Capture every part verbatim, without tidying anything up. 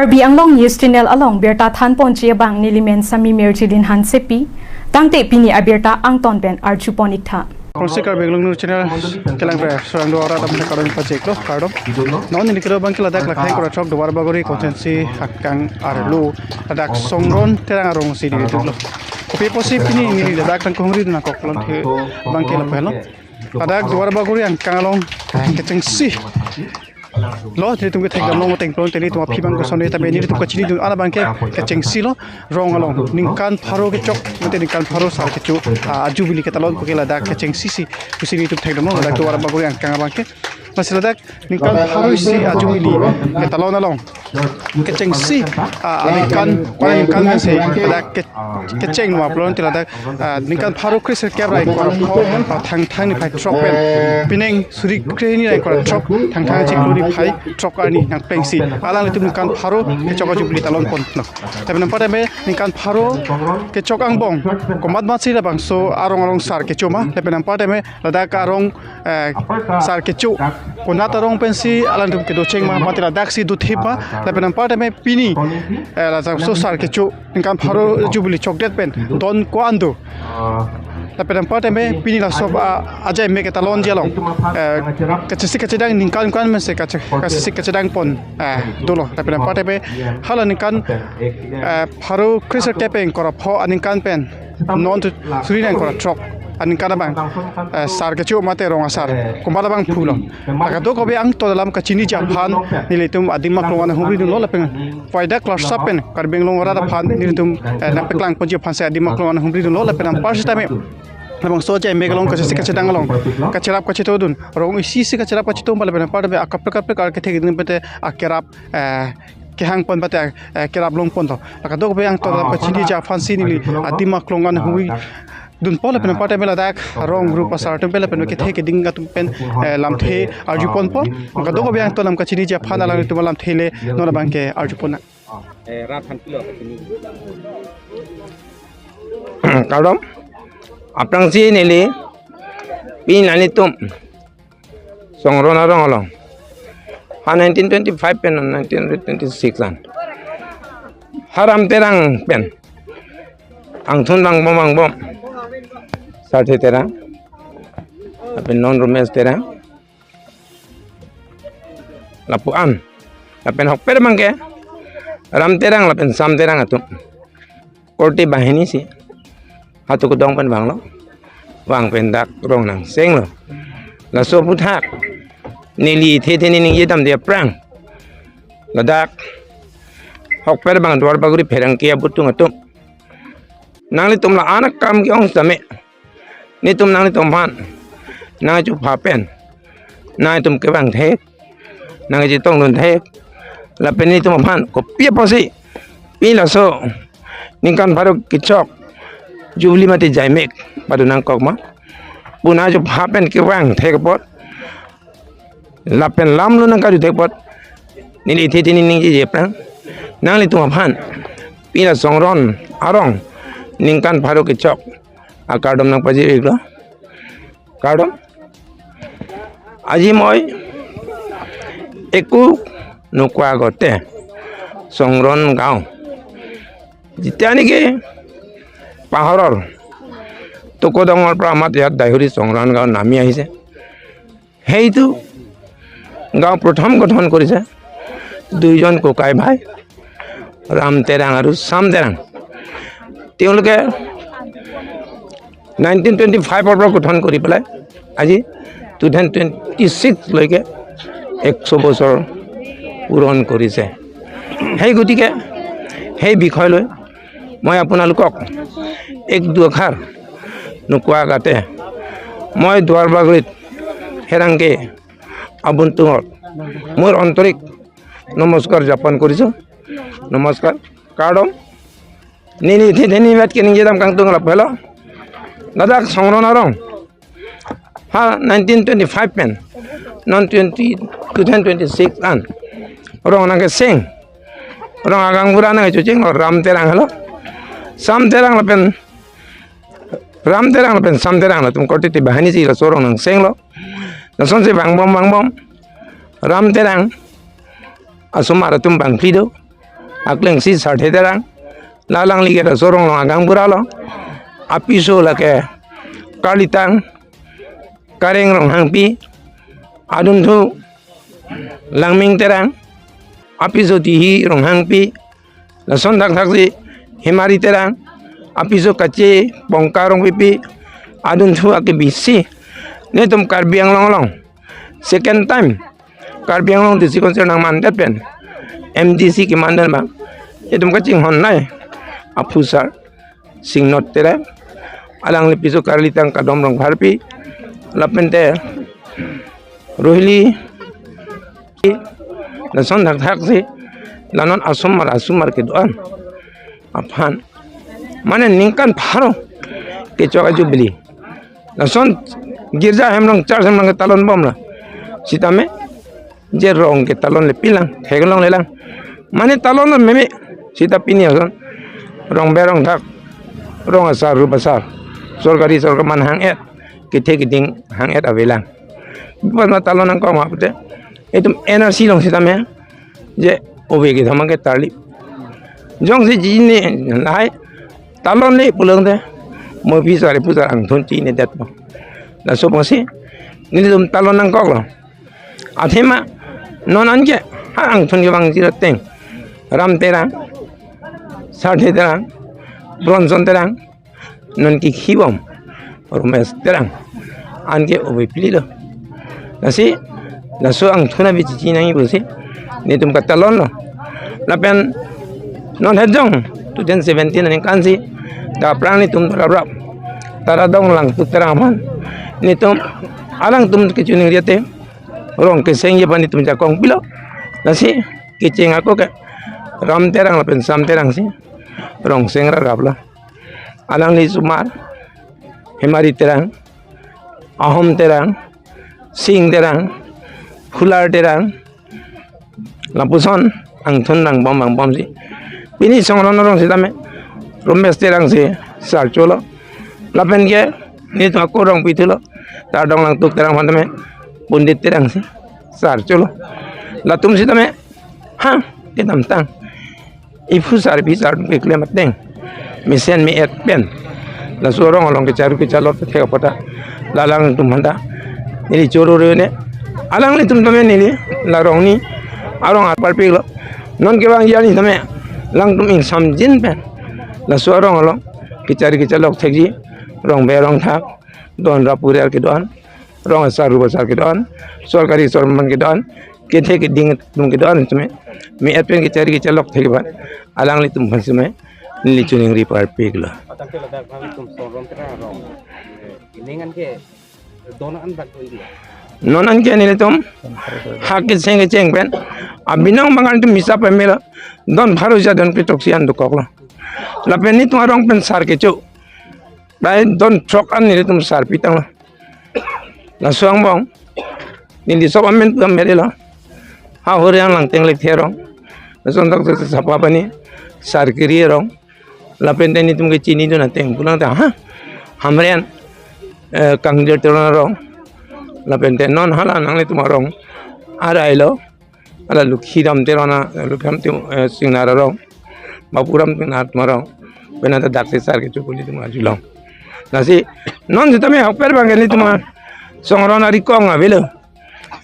Karbi Anglong News Channel along birta thanponji abang nelimen Sami Mirjilin Hansepi, tangte pini abirta angton pen arjupon iktha. Kongsi Karbi Anglong News Channel kelang pe surang do arat aphan kardom pajeklo, kardom. Non neli kedo abang ke ladak Lakhain Koratrok Duarbagori constituency akang arlo, ladak Songron Terang arongsi neli duklo. Kopi apotsi pini neli ladak tang kongri dun akok lon the abang ke lapu helo. Ladak Duarbagori angkang along kechengsi lo, nelitum kethekdamlong ateng pon nelitum aphi abang kosonde tame nelitum kachinidun an abang ke kechengsi lo, rong along ningkan pharo kechok mate ningkan pharo sar kecho, ah, ajubili ketalon pu ke ladak kechengsi si pusi nelitum thekdamlong ladak Duarbagori angkang abang ke. Lasi ladak ningkan pharo isi ajubili ketalon along kechengsi, ah, aningkan, aningkan si ladak ke kecheng ma plon ti ladak, ah, ningkan pharo kre sirkep ra ingkoi ra pho, ah, Thangthang niphai throk pen pining suri kre hini ra ingkoi ra throk, Thangthang chiklo niphai throk arni nangpengsi alanglitum ningkan pharo kechok ajubili talon ponlo. Lapen anparta me ningkan pharo kechok angbong komat matsi labangso arong arong sar kecho ma, lapen anparta me ladak arong, eh, sar kecho konat arong pensi alangtum kedocheng ma, mate ladaksi dothip ma, lapen anparta me pini, eh, labangso sar kecho ningkan pharo jubili chokdet pen don ko-an do. Lapen anparta me pini laso, ah, ajai me ketalonji along, eh, kachesik kachedang ningkan ko-an mese kache-, kachesik kachedang pon, eh, dolo. Lapen anparta me hala ningkan, eh, pharo kre sirkep pen ingkoi ra pho aningkan pen non tu suri ra ingkoi ra throk aningkan abang, eh, sar kecho mate rong asar komat abang pulo. Lake do kopi angton alam kachiniji aphan nelitum adim aklong an humri dunlo lapen paida klarsap pen Karbi Anglong arat aphan nelitum, eh, nangpeklang ponji aphan si adim aklong an humri dunlo lapen anpar sitame labangso ajai me along kachesik kachedang along kacherap kacheto dun, rong isi isi kacherap kacheto ma lapen anparta me akaprek akaprek ar kethekdun pete akerap, eh, kehang pon pete, eh, kerap long ponlo. Lake do kopi angton alam kachiniji aphan si neli adim aklong an humri dunpo lapen anparta me ladak rong group asar atum pen lapen kethe keding atum pen, eh, lamthe arjuponpo. Lake do kopi angton alam kachiniji aphan alanglitum lamthe le non abang ke arjupon nang. Eh, rat han kilo kachini. Kardom. Aphrangsi neli pini nelitum Songron arong along ha nineteen twenty-five pen nineteen twenty-six an ha Ram Terang pen angthun vangbom vangbom, Sarthe Terang, lapen non Romesh Terang, lapu an, lapen hokpet abang ke Ram Terang lapen Sam Terang atum korte banghini si hatu kedong pen vanglo, vang pen dak rong nangsenglo. Laso aphuthak neli the the ni ningje damde aphrang ladak hokpet abang Duarbagori pherangke abutung atum, nanglitum la-an akam ke-ong sitame netum nanglitum aphan nangchupha pen nangtum kevang thek, nangchetongdun thek, lapen netum aphan kopi apotsi pini laso ningkan pharo kechok jubili mate jaimek padu nangkok ma pu nangchupha pen kevang thek apot lapen lam lo nangkadu thek apot neli the the ni ningje aphrang nanglitum aphan pini la Songron arong ningkan pharo kechok akardom nangpajir iklo. Kardom. আজি মই একো নোকোৱা আগতে চংৰণ গাঁও, যেতিয়া নেকি পাহাৰৰ টুকুডঙৰ পৰা আমাৰ ইয়াত দাইহুৰি চংৰণ গাঁও নামি আহিছে, সেইটো গাঁও প্ৰথম গঠন কৰিছে দুইজন ককাই ভাই, ৰাম তেৰাং আৰু চাম তেৰাং। তেওঁলোকে নাইনটিন টুৱেণ্টি ফাইভৰ পৰা গঠন কৰি পেলাই আজি টু থাউজেণ্ড টুৱেণ্টি ছিক্সলৈকে এশ বছৰ পূৰণ কৰিছে। সেই গতিকে সেই বিষয় লৈ মই আপোনালোকক এক দুআষাৰ নোকোৱা আগতে মই দুৱাৰবাগৰিত হেৰাংকে আবুন্তুঙত মোৰ আন্তৰিক নমস্কাৰ জ্ঞাপন কৰিছোঁ। নমস্কাৰ। Kardom. Nini thi theni vet ke ningje dam kangtung lapu helo. Ladak Songron arong ha nineteen twenty-five pen non twenty, two thousand twenty-six an rong nangkeseng, rong agang bura nangkechecheng lo Ram Terang helo. Sam Terang lapen Ram Terang lapen Sam Terang latum korte te banghini si laso rong nangseng lo. Lasonsi vangbom vangbom Ram Terang asomar atum bangphli do, Akleng si Sarthe Terang, la alangli ke Raso Ronglong agang bura lo. Apiso lake Karlitang Kareng Ronghangpi, adunthu Langming Terang, apiso Tihi Ronghangpi, lason thakthak si Hemari Terang, apiso Kache Pongka Rongpipi, adunthu ake bisi, netum Karbi Anglong along second time Karbi Anglong District Council nangmandet pen M D C kemandet abang, netum kachinghon nai aphusar Singnot Terang, alangli piso Karlitang Kadom Rongpharpi, lapente Rohili, lason thakthak si, la non asomar asomar kedo-an aphan, mane ningkan pharo kechok a-jubilee, lason girja hem along, church hem along ketalon bom lo. Sitame je rong ketalon le pilang, theklong le lang. Mane talon lo meme, sita pini ason rong berong thak, rong asar rup asar, sorkari sorkar man hang-et, kethe keding hang-et avelang. Pas ma talon nangkok ma pute, itum N R C along sitame je ove kethom ke tarli. Jongsi chini lahai talon le pulote, mo phi sare pusar angthun chinedetpo. Laso apotsi nelitum talon nangkoklo. Athema non anke ha angthun kevangji ateng Ram Terang, Sarthe Terang, Bronson Terang, non kikhi bom Romesh Terang, anke ove pili lo. Lasi laso angthun abi chichi nangji pusi netum katalon lo. Lapen non hejong two thousand seventeen aningkan si, dak aphrang netum raprap Taradong Langtuk Terang aphan netum alangtum kechiningri ateng rong kesengji aphan netum jakong pilo. Lasi kecheng ako ke Ram Terang lapen Sam Terang si rong seng raprap lo. Alangli osomar Hemari Terang, Ahom Terang, Sing Terang, Phular Terang, lapuson angthun nangbom nangbom si pini Songron arong sitame Romesh Terang si sarcho lo. Lapen ke netum ako rong pithu lo, Taradong Langtuk Terang aphan tame Pondit Terang si sarcho lo. Latum sitame ha kedamtang iphusar phisar keklem ateng mesen me-et pen laso arong along kecharu kechalok thek apot ta, la alangtum aphanta neli choro rene, alanglitum tame neli la rong ni arong arpar pik lo. Non kevangji arni tame alangtum ingsamjin pen laso arong along kecharu kechalok thekji, rong berong thak, don rap puriar kedo-an, rong asar rup asar kedo-an, sorkari sorman kedo-an, kethe keding atum kedo-an tame me-et pen kecharu kechalok thek apot alanglitum aphan sitame neli chiningri parpik lo. Atang ke ladak nanglitum Songron Terang arong, eh, ining anke don an bak do ili. Non anke nelitum ha keseng kecheng pen abinong abang atum misa pemelo, don pharo ja don pithroksi an dokok lo. Lapen netum arong pen sar kecho, prai don throk an nelitum sar pitang lo. Laso angbong neli sop amen pu amere lo. Ha Horian Langteng Lekthe arong, lason dak Sapapani, Sarkiri arong, lapen te netum kechinidun ateng pulang ta ha Hamren, eh, Kangdir Teron arong, lapen te non hala nanglitum arong arai lo, hala Lukhidam Teron a, Lukhidam Tem-, eh, Singnar arong, Bapuram Singnar atum arong, pen ta dak si sar kecho pu netum arjulong. Lasi non sitame hokpet abang ke netum Songron arikong avelo.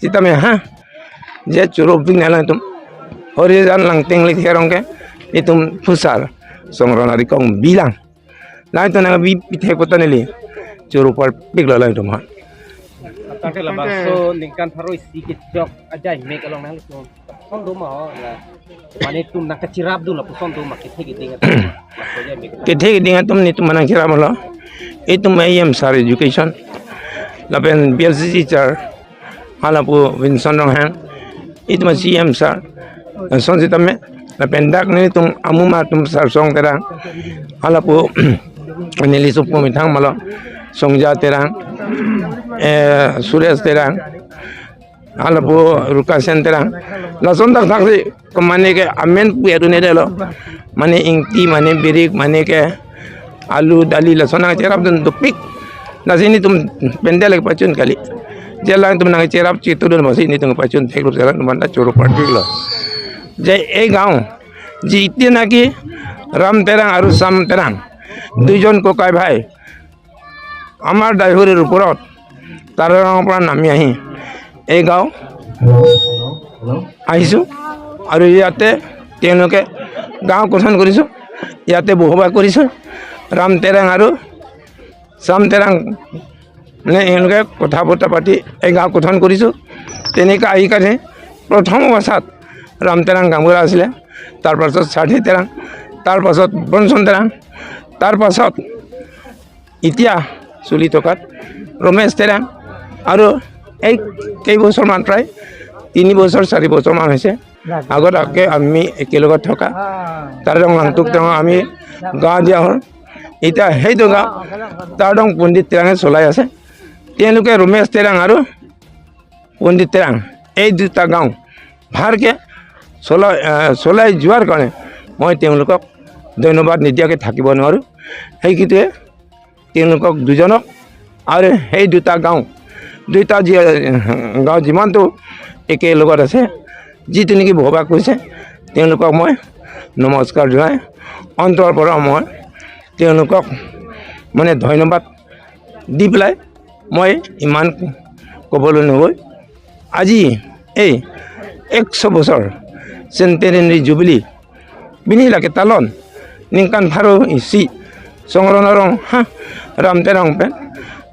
Sitame ha je choro pik nang alangtum Horijan Langteng Lekthe arong ke netum phusar Songron arikong bilang. Alangtum nangbi pithek apot ta neli choro parpik lo alangtum ha. Atang ke labangso ningkan pharo isi kechok ajai mek along nangtum son do ma ho la, mane netum nangkachirap dun lapuson do ma kethe keding atum, laso ajai mek. Kethe keding atum netum nangchirap lo. Itum E M sar education, lapen B L C C sar, halapu Vinson Ronghang, itum C M sar, lason sitame, lapen dak netum amuma atum Sarsong Terang, halapu neli sopo methang malo, Songja Terang, eh, Suresh Terang, halapu Rukasen Terang, lason dak dak si, kemane ke amen pu ya dun edelo, mane ingti, mane birik, mane ke alu, dali, lason nangcherap dun dopik. Lasi netum pendel ke pachun kali. Je alangtum nangcherap chitu dun masi netum pachun thek rup jalan teman ta choro parpik lo. Je e gaon যিটো নেকি ৰাম টেৰাং আৰু শ্যাম টেৰাং দুইজন ককাই ভাই আমাৰ দাইহুৰিৰ ওপৰত তাৰাৰঙৰ পৰা নামি আহি এই গাঁও আহিছোঁ আৰু ইয়াতে তেওঁলোকে গাঁও গঠন কৰিছোঁ, ইয়াতে বসবাস কৰিছোঁ। ৰাম টেৰাং আৰু শ্যাম টেৰাং মানে এনেকৈ কথা বতৰা পাতি এই গাঁও গঠন কৰিছোঁ। তেনেকৈ আহি কাৰণে প্ৰথম অৱস্থাত ৰাম টেৰাং গাঁওবুঢ়া আছিলে, তাৰ পাছত সাৰথি টেৰাং, তাৰ পাছত বনচন টেৰাং, তাৰ পাছত এতিয়া চলি থকাত ৰমেশ টেৰাং আৰু এই কেইবছৰমান, প্ৰায় তিনি বছৰ চাৰি বছৰমান হৈছে। আগত আগে আমি একেলগত থকা তাৰাৰং লাংটুক টেৰাং আমি গাঁও দিয়া হ'ল। এতিয়া সেইটো গাঁও তাৰাৰং পণ্ডিত টেৰাঙে চলাই আছে। তেওঁলোকে ৰমেশ টেৰাং আৰু পণ্ডিত টেৰাং এই দুটা গাঁও ভালকে চলাই, আহ, চলাই যোৱাৰ কাৰণে মই তেওঁলোকক ধন্যবাদ নিদিয়াকৈ থাকিব নোৱাৰোঁ। সেইকেইটাই তেওঁলোকক দুজনক আৰু সেই দুটা গাঁও, দুটা যি, গাঁও যিমানটো একেলগত আছে, যিটো নেকি বসবাস কৰিছে, তেওঁলোকক মই নমস্কাৰ জনাই অন্তৰৰ পৰা মই তেওঁলোকক মানে ধন্যবাদ দি পেলাই মই ইমান ক'বলৈ নগৈ আজি এই একশ বছৰ চেণ্টেনেৰী jubilee bini lake talon ningkan pharo isi Songron arong ha Ram Terang pen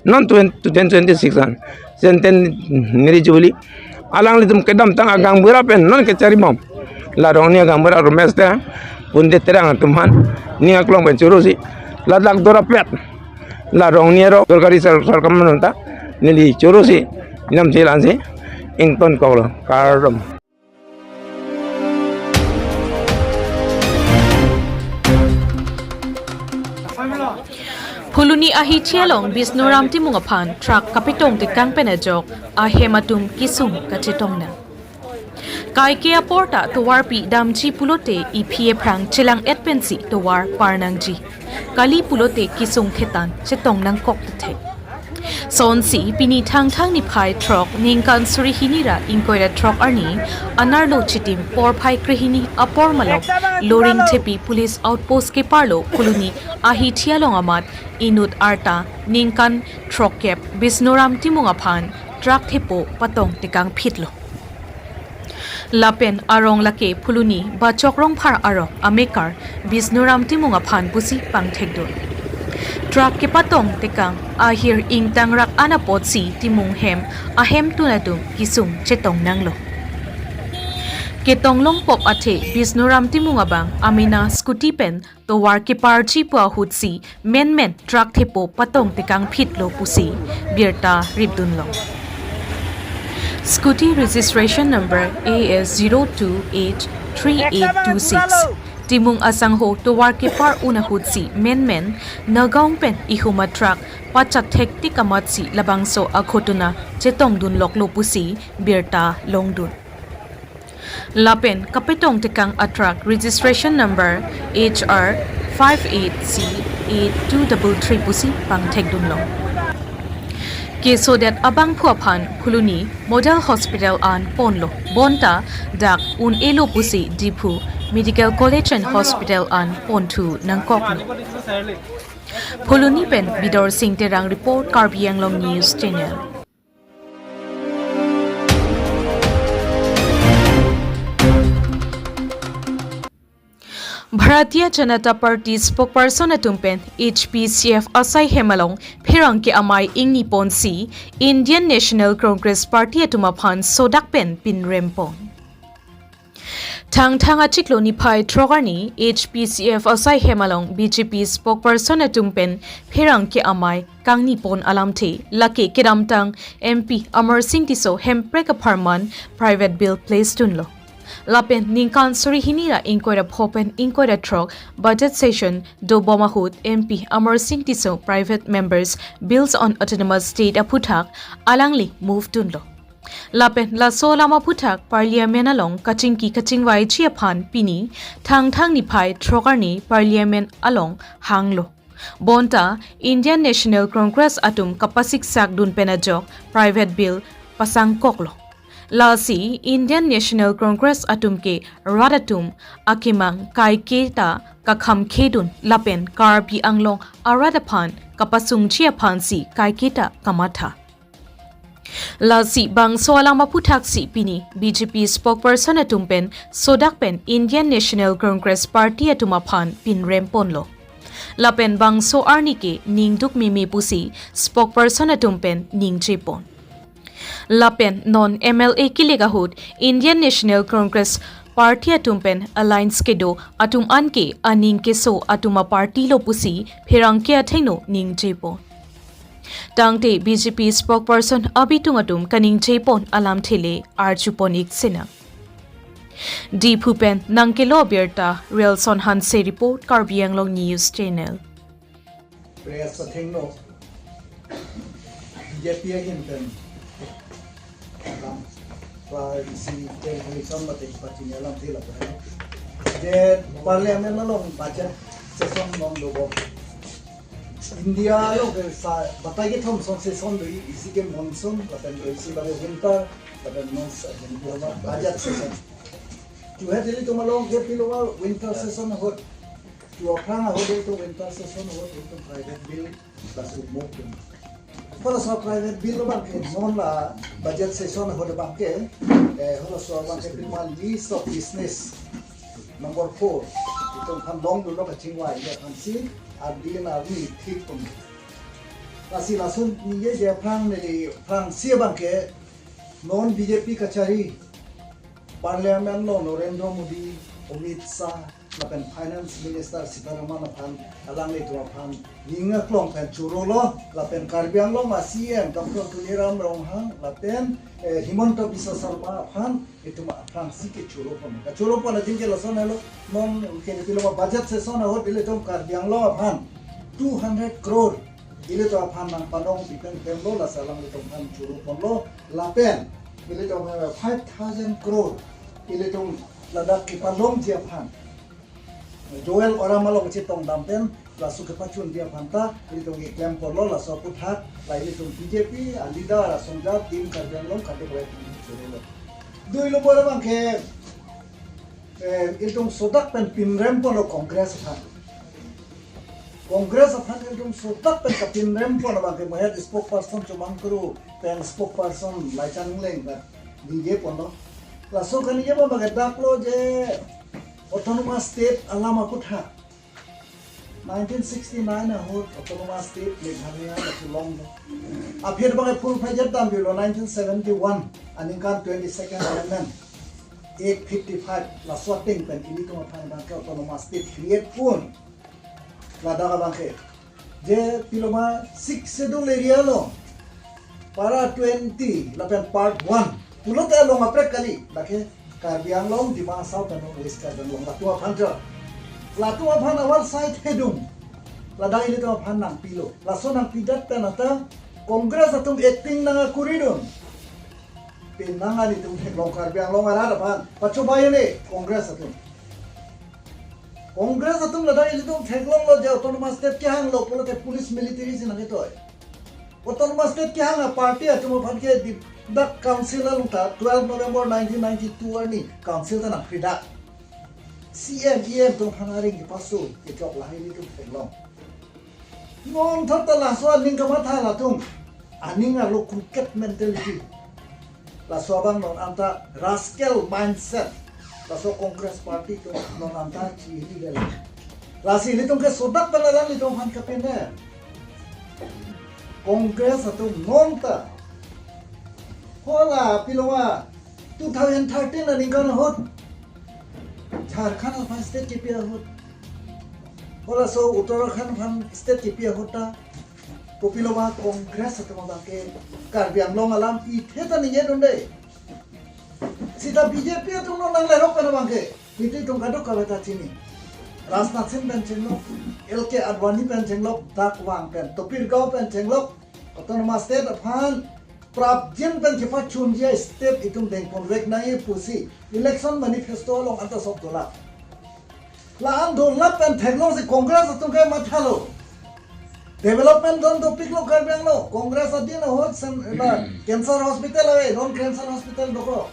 non twenty, two thousand twenty-six an Centenary Jubilee alanglitum kedamtang agaonbura pen non kechari bom. La Rongni agaonbura Romesh Terang, Pundit Terang atum aphan ning aklong pen choro si ladak dora pet. La Rongni arong sorkari sar-, sarkar manunta neli choro si inam chelan si ington koklo kardom. Phuloni ahithi along Bisnoram Timung aphan truck kapetong tekang pen ajok ahem atum kisung kachetong nang. Kaike apor ta tovarpi damji pulote iphi ephrang chelang-et pensi tovar par nangji. Kali pulote kisung thetan chetong nangkok tethek. Sonsi pini Thangthang niphai throk ningkan suri hini ra ingkoi ra throk arni anerlo chitim porphai krehini apor malom Loringthepi Police Outpost keparlo Phuloni ahithi along amat inut arta ningkan throkkep Bisnoram Timung aphan truck thepo patong tekang phitlo. Lapen arong lake Phuloni Bachok Rongphar arong amekar Bisnoram Timung aphan pusi pangthekdun. Truck kepatong tekang ahir ingtangrak an apotsi Timung hem ahemtun atum kisung chetong nanglo. Ketong longpop athe Bisnoram Timung abang amena scooty pen tovar keparji pu ahutsi menmen truck thepo patong tekang phitlo pusi birta ripdunlo. Scooty registration number A S zero two eight three eight two six. Timung asangho tovar kepar un ahutsi menmen Nagaon pen ihum atruck pachak thektik amatsi labangso akhotuna chetongdun loklo pusi birta longdun. Lapen kapetong tekang atruck registration number H R five eight C eight two double three pusi pangthekdunlo. Kesodet abangphu aphan Phuloni Model Hospital an ponlo. Bonta dak un-elo pusi Diphu Medical College and Hospital an ponthu nangkoklo. Phuloni pen Bidor Sing Terang report, Karbi Anglong News Channel. Bharatiya Janata Party spokesperson atum pen H P C F asai hem along pherangke amei ingni ponsi Indian National Congress Party atum aphan sodak pen pinrem pon. Thangthang achiklo niphai throk arni H P C F asai hem along B J P spokesperson atum pen pherangke amei kangni pon alamthe lake kedamtang M P Amarsing Tisso hemprek apharman private bill place dunlo. Lapen ningkan suri hini ra ingkoi ra pho pen ingkoi ra throk budget session dobom ahut M P Amarsing Tisso private members bills on autonomous state aphuthak alangli move dunlo. Lapen laso alam aphuthak Parliament along kachingki kachingvaiji aphan pini Thangthang niphai throk arni Parliament along hanglo. Bonta Indian National Congress atum kapasiksak dun pen ajok private bill pasangkoklo. Lasi Indian National Congress atum ke rat atum akemang kaiketa kakhamkhedun lapen Karbi Anglong arat aphan kapasungji aphansi kaiketa kamatha. Lasi bangso alam aphuthaksi pini B J P spokesperson atum pen sodak pen Indian National Congress Party atum aphan pinrem ponlo. Lapen bangso arni ke ningduk meme pusi spokesperson atum pen ningjepon. Lapen non M L A kelek ahut Indian National Congress Party atum pen alliance kedo atum anke aning keso atum aparty lo pusi pherangke athengno ningjepo. Tangte B J P spokesperson abitung atum kaningjepon alamthe le arjupon ik sena. Diphu pen nangkelo abirta Relson Hanse report, Karbi Anglong News Channel. Press athengno B J P ahin pen alam, pa isi pen election mate pachini alamthe lapu hai. Je parliament along budget session non dobo. India along ke sa batai kethom son session do, isi ke monsoon, lapen do isi bagai winter, lapen non sa budget session. Chuhe dili tum along ke pilo ma winter session ahut. Chu aphrang ahut dili tum winter session ahut dili tum private bill laso mok tum. Hala so private bill abang ke non la budget session ahut abang ke, eh, hala so abang ke pima list of business number four. Itum aphan longdunlo kachingvai aphansi adin arni thik tum. Lasi lason ningjeje aphrang neli aphrangsi abang ke non B J P kachari Parliament along Narendra Modi, Amit Shah, lapen Finance Minister Sitharaman aphan, alanglitum aphan ning aklong pen chorolo, lapen Karbi Anglong a C M Doctor Tuliram Ronghang, lapen, eh, Himanta Biswa Sarma aphan, itum aphrangsi kechoro pon. Kachoro pon adim ke lason helo, non ke pilo ma budget session ahut ilitum Karbi Anglong aphan two hundred crore ilitum aphan nangpanong pi pen pen lo, lasi alanglitum aphan choro ponlo, lapen ilitum aphan five thousand crore ilitum ladak kepalongji aphan, Joel Oram along chetong dam pen laso kepachunji aphan ta ilitum keklem ponlo, laso aputhak la ilitum B J P a leader asong ja team Karbi Anglong kado kawai chorolo. Dui lo bor abang ke, eh, ilitum sodak pen pinrem ponlo Congress aphan. Congress aphan ilitum sodak pen kapinrem pon abang ke mohet spokesperson Chomang Kro pen spokesperson Laichan Engleng kan ningje ponlo. Laso kaningje pon abang ke dak lo je autonomous state alam aputhak. Nineteen sixty-nine ahut autonomous state Meghalaya lasi longlo. Aphi abang ke full fledged dam bilo nineteen seventy-one aningkan twenty-second amendment, Act fifty-five, laso ateng pen ilitum aphan abang ke autonomous state create pon. Ladak abang ke je pilo ma Sixth Schedule area along para twenty lapen part one pulote along kaprek kali, lake Karbi Anglong, Dima Hasao pen West Karbi Anglong latum aphan jo. Latum aphan available site hedung. Ladak ilitum aphan nangpilo. Laso nangpidet pen anta Congress atum acting nangkuridun. Penang ilitum theklong, Karbi Anglong arat aphan pachobei ne Congress atum. Congress atum ladak ilitum theklonglo je autonomous state kehanglo pulote police military si nangketoi. Autonomous state kehang aparty atum aphan ke di dak council along ta twelve November nineteen ninety-two arni council ta nangphri dak. C M, E M atum aphan aring kepaso kechok lahai ilitum theklong. Non thot ta laso aning kamatha latum. Aning arlo crooked mentality. Laso abang non anta rascal mindset. Laso Congress Party atum non anta chihidel. Lasi ilitum ke sodak pen alanglitum aphan kapinrem. Congress atum non ta. Hala pilo ma two thousand thirteen aningkan ahut Jharkhand aphan state kipi ahut. Halaso Uttarakhand aphan state kipi ahut ta kopilo ma Congress atum abang ke Karbi Anglong alam ithe ta ningjedunde. Sita B J P atum non nanglerok pen abang ke. Ilitum kadokave ta chini. Rajnath Singh pen chenglok, L K Advani pen chenglok, dak vang pen, Tapir Gao pen chenglok, autonomous state aphan prapjin pen kepachunji a-state itum dengponvek nangji pusi election manifesto along anta sok dolang. La-an dolap pen theklongsi Congress atum ke mathalo. Development don dopiklo Karbi Anglong. Congress adin ahut sen la cancer hospital ave, non cancer hospital dokok.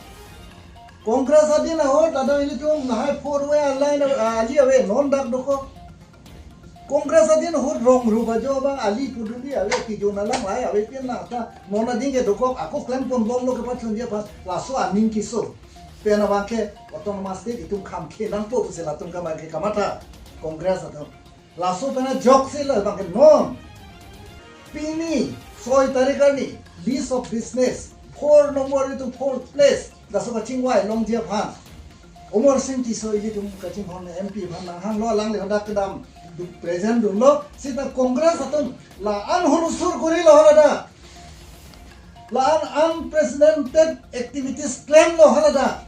Congress adin ahut ladak ilitum lahai four way line, ah, ali ave, non dak dokok. Congress adin ahut rong rup ajo abang ali puduli ave, kijo nalang lahai ave pin na ta non adin ke dokok, ako klemponbomlo kepachunji aphan laso aning keso pen abang ke autonomous state itum kham khe nangpo pusi latum kamar ke kamatha Congress atum. Laso pen ajoksi la abang ke non pini soi tarik arni list of business four number itum fourth place laso kachingvai longji aphan Amarsing Tisso ilitum kachinghon M P aphan nanghanglo, alangli hadak kedam du present dunlo, sita Congress atum la-an hulusur korilo haladak. La-an unprecedented activities klemlo haladak.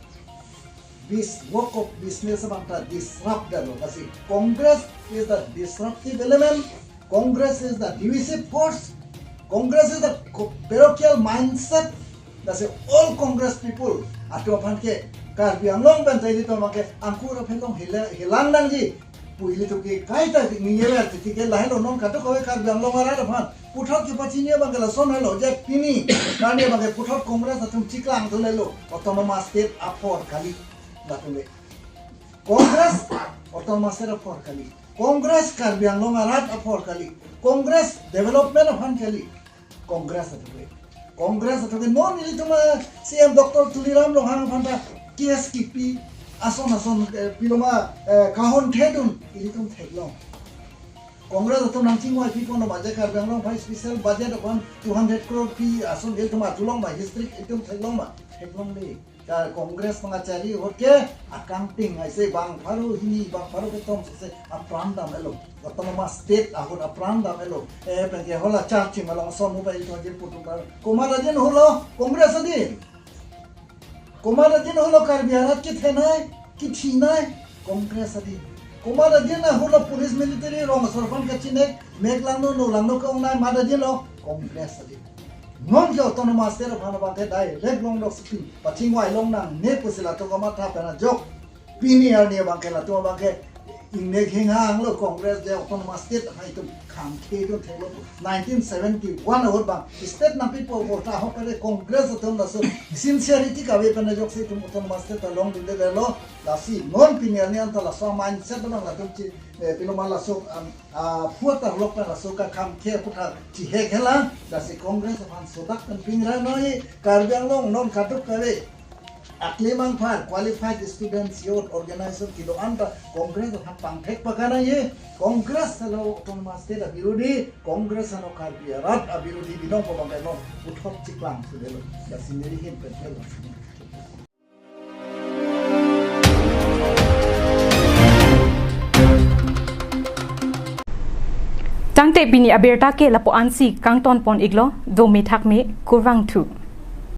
Bis work of business abang ta disrupt damlo. Lasi Congress is the disruptive element. Congress is the divisive force. Congress is the co- parochial mindset. Lasi all Congress people atum aphan ke Karbi Anglong pen ta ilitum abang ke angkur aphelong hila- hilang nangji pu ilitum ke kaita ningjever titi ke lahelo, non kadokave Karbi Anglong arat aphan puthot kepachini abang ke lason helo je pini karni abang ke puthot Congress atum chiklang thulelo, autonomous state apor kali latum le. Congress autonomous state apor kali. Congress Karbi Anglong arat apor kali. Congress development aphan kali. Congress atum ke. Congress atum ke non ilitum, eh, C M Doctor Tuliram Ronghang aphan ta case kipi ason ason, eh, piloma, eh, kahon thedun ilitum theklong. Congress atum nangchingvai piponlo ma je Karbi Anglong aphan special budget aphan two hundred crore pi ason ilitum atulong ma history itum theklong ma, theklongle. Ka Congress pangachari ahut ke accounting aise bang pharo hini bang pharo kethom se apran dam-elo. Autonomous state ahut apran dam-elo. Eh, pen ke hala charging along ason mobile to je putum bar. Komat adin ahutlo, Congress adin. Komat adin ahutlo Karbi arat kethenei, kethinei, Congress adin. Komat adin ahutlo police military rong asor aphan kachinek, mek langno, no langno ke-ongnei, mat adinlo, Congress adin. Non ke autonomous state aphan abang ke direct longdok si pachingvai longnangne pusi latum kamatha pen ajok. Pini arni abang ke latum abang ke ingnek hinghanglo Congress je autonomous state aphan itum kham khe itum theklo. Nineteen seventy-one ahut abang state nangpipo pu ta ahok kare Congress atum laso sincerity kave pen ajoksi itum autonomous state ta longdundelo. Lasi non pini arni anta laso mindset abang latum chi, eh, piloma laso, um, ah, phuat arlok pen laso kakham khe aphuthak chihek hela, lasi Congress aphan sodak pen pingra noi, Karbi Anglong non kadokave aklimang phar qualified students youth organization kedo-an ta Congress aphan pangthek pakanai ye, Congress helo autonomous state abirudhi, Congress helo Karbi arat abirudhi binong pabang non puthot chiklang sudelo, lasi neli hin pen helo. Tangte pini abirta ke lapu-ansi kangtonpon-iklo, dome thakme, kurvangthu.